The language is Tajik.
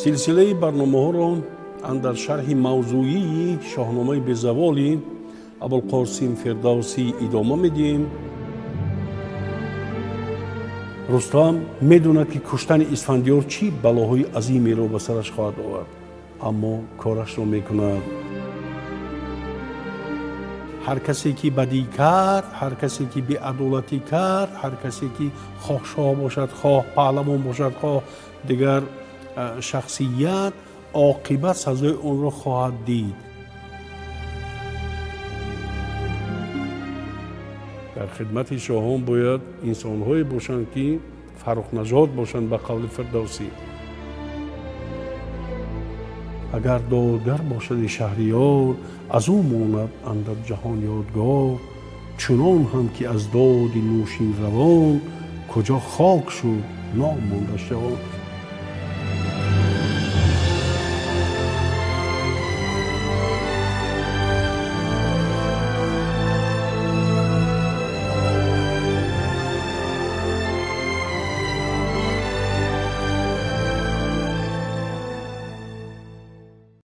Силсилаи барномаҳоро андар шарҳи мавзӯии шоҳномаи безаволи Абулқосим Фирдавсӣ идома медиҳем. Рустам медонад, ки куштани Исфандиёр чӣ балоҳои азимеро ба сараш хоҳад овард, аммо корашро мекунад. Ҳар касе ки бадӣ кард, ҳар касе ки беадолатӣ кард, ҳар касе ки хоҳ шоҳ бошад, хоҳ паҳлавон бошад, хоҳ дигар шахсият, оқибат сазои онро хоҳад дид. Дар хидмати шоҳон бояд инсонҳое бошанд, ки фаррухнажод бошанд, ба қавли Фирдавсӣ. Агар додгар бошади шаҳриёр, аз ӯ монад андар ҷаҳон ёдгор, чунон ҳам ки аз доди нӯшин равон, куҷо хок шуд ном монда ҷавон.